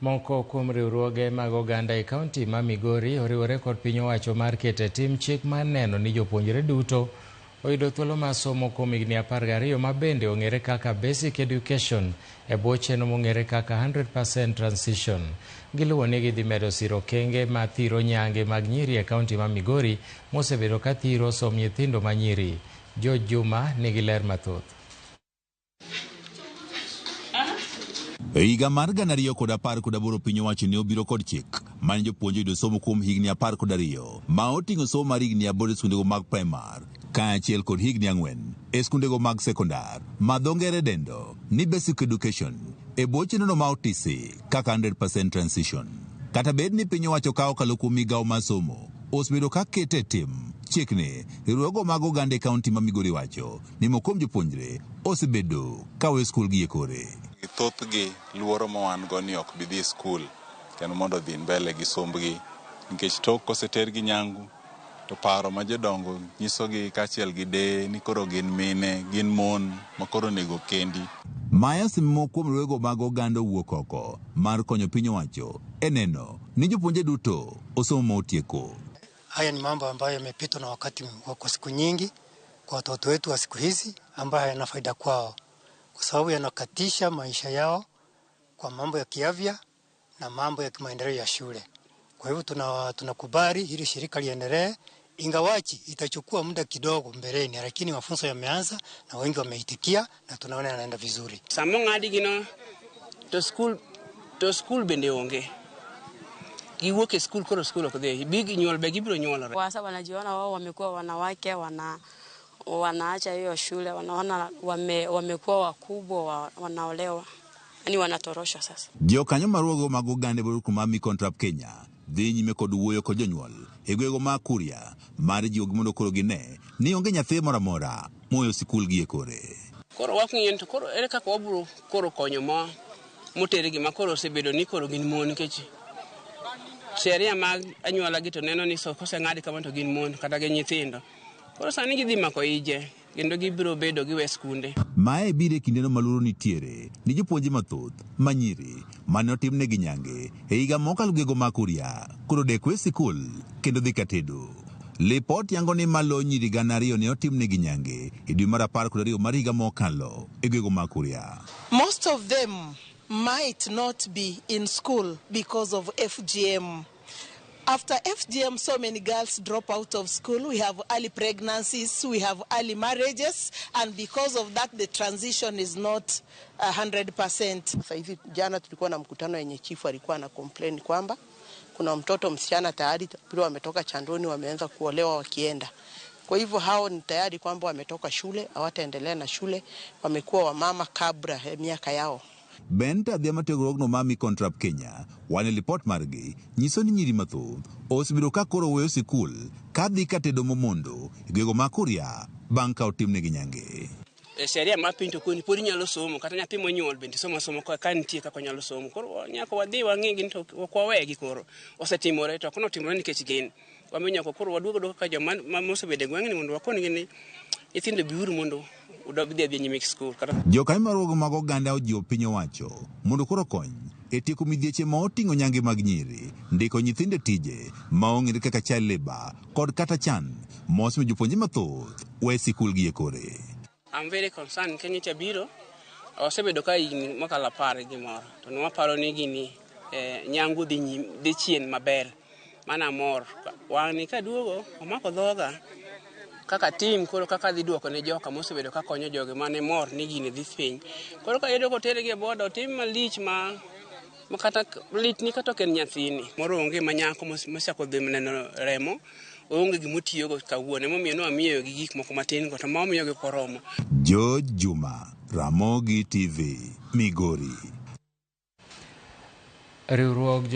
Moko kuom riwruoge mag oganda e kaunti ma Migori oriwore kod piny owacho mar keto e tim chik mar neno ni jopuonjre duto oyudo thuolo mar somo kuom higni 12 ma bende ong'ere kaka Basic Education e bwo chenro mong'ere kaka 100% Transition. Giluwo ni gidhi medo siro okenge ma thiro nyange mag nyiri e kaunti ma Migori mosebedo ka thiro somb nyithindo ma nyiri. George Juma nigi ler mathoth. E higa mar 2018 piny owacho ne obiro kod chik mane jopuonj oyudo somo kuom higni 12 ma oting'o somo mar higni 8 e skundego mag primar kaachiel kod higni 4 e skundego mag sekondar ma dho ngere dendo ni basic education e bwo chenrono ma otisi kaka 100% transition. Kata bed ni piny owacho ka okalo kuom migawo mar somo osebedo ka keto e tim chikni, riwruogo mag oganda e kaunti ma Migori wacho ni moko kuom jopuonjre osebedo ka weyo skul gi e kore. Thothgi luoro ma wan go ni ok bi dhi skul kendo mondo odhi mbele gi sombgi nikech tok kosetergi nyangu to paro ma jodongo nyisogi kaachiel gi deye ni koro gin mine, gin mon ma koro onego kendi. Mae osemiyo moko kuom riwruoge mag oganda owuok oko mar konyo piny owacho e neno ni jopuonje duto osomo ma otieko. Haya ni mambo ambayo yamepitwa na wakati kwa siku nyingi kwa watoto wetu wa siku hizi ambayo hayana faida kwao, kwa sababu yanakatisha maisha yao kwa mambo ya kiafya na mambo ya kimaendeleo ya shule. Kwa hivyo tunakubali hili shirika liendelee, ingawaji itachukua muda kidogo mbeleni, lakini mafunzo yameanza na wengi wameitikia na tunaona yanaenda vizuri. Sama ong'adgi no to skul bende onge. Giwuok e skul koro skul ok dhi. Big nyuol be gibiro nyuolore. Sasa wanajiona wao wamekuwa wanawake, wanaacha hiyo shule, wanaona wamekuwa wakubwa, wanaolewa, yani wanatoroshwa sasa. Jokanyo mar riwruoge mag oganda e bwo mar Mi Contrap Kenya dhi nyime kod wuoyo kod jonyuol e gwenge mag Kuria mar jiwogi mondo koro gine ni onge nyathi moro amora moweyo sikul gi e kore. Koro wakng'iyo ni to koro ere kaka wabiro koro konyo ma motergi ma koro osebedo ni koro gin mon nikech sheria mag anyuola gi to neno ni so koseng'ad kama to gin mon kata gin nyithindo. Koro sani gidhi mako ije kendo gibiro bedo giwe skunde. Mae biro e kindeno ma luoro nitiere ni jopuonje mathoth ma nyiri mane otimnegi nyange e higa mokalo gwego mag Kuria koro dek we sikul kendo dhi katedo. Lipot yango ni malo nyiri 2,000 ne otimnegi nyange e dwe mar 12 mar higa mokalo e gwego mag Kuria. Most of them might not be in school because of FGM. After FGM, so many girls drop out of school. We have early pregnancies, we have early marriages, and because of that, the transition is not 100%. Saizi jana tulikuwa na mkutano yenye chifu alikuwa na complain kwamba kuna mtoto msichana tayari vile wametoka chandoni wameanza kuolewa wakienda. Kwa hivyo hao ni tayari kwamba wametoka shule, hawataendelea na shule, wamekuwa wamama kabla ya miaka yao. Benta adhiambo tiegruogno mar Mi Contrap Kenya wane lipot margi nyiso ni nyiri mathoth osebedo ka koro weyo sikul ka dhi katedo momondo e gwego mag Kuria bang' ka otimnegi nyange. E sheria mar piny to koni pod inyalo somo kata nyathi monyuol bende somo asomo ka nitie kaka onyalo somo. Koro nyaka wadhi wang'i gi to ok wawegi koro. Osetimore to ok notimore nikech gin. Wamiyo nyaka koro waduog aduoga kaka joma mosebedo e gweng'ni mondo wakon-gi ni nyithindo biuru mondo udhi adhiya nyime gi skul. Kata Jokanyo mar riwruoge mag oganda ojiwo piny owacho mondo koro okony e tieko midhieche ma oting'o nyange mag nyiri, ndiko nyithindo e tije ma ong'ere kaka child labour kod kata chan mosemiyo jopuonje mathoth we sikul gi e kore. I'm very concerned nikech nyocha biro osebedo ka higni mokalo 10 gimoro to nwaparo ni gini nyangu dhi chien maber mana amor wang'ni kaduogo omako dhoga kaka tim koro kaka adhi duoko ne joka mosebedo ka konyo jogi mane mor ni gini dhi piny koro kayudo kotergi e boda otim malich ma kata lit ni kata ok en nyathini moro onge ma nyako mosechako dhi neno remo onge gimotiyogo kawuono emomiyo ne wamiyogi gik moko matin go to ma wamiyogi koromo. George Juma, Ramogi TV, Migori. Riwruog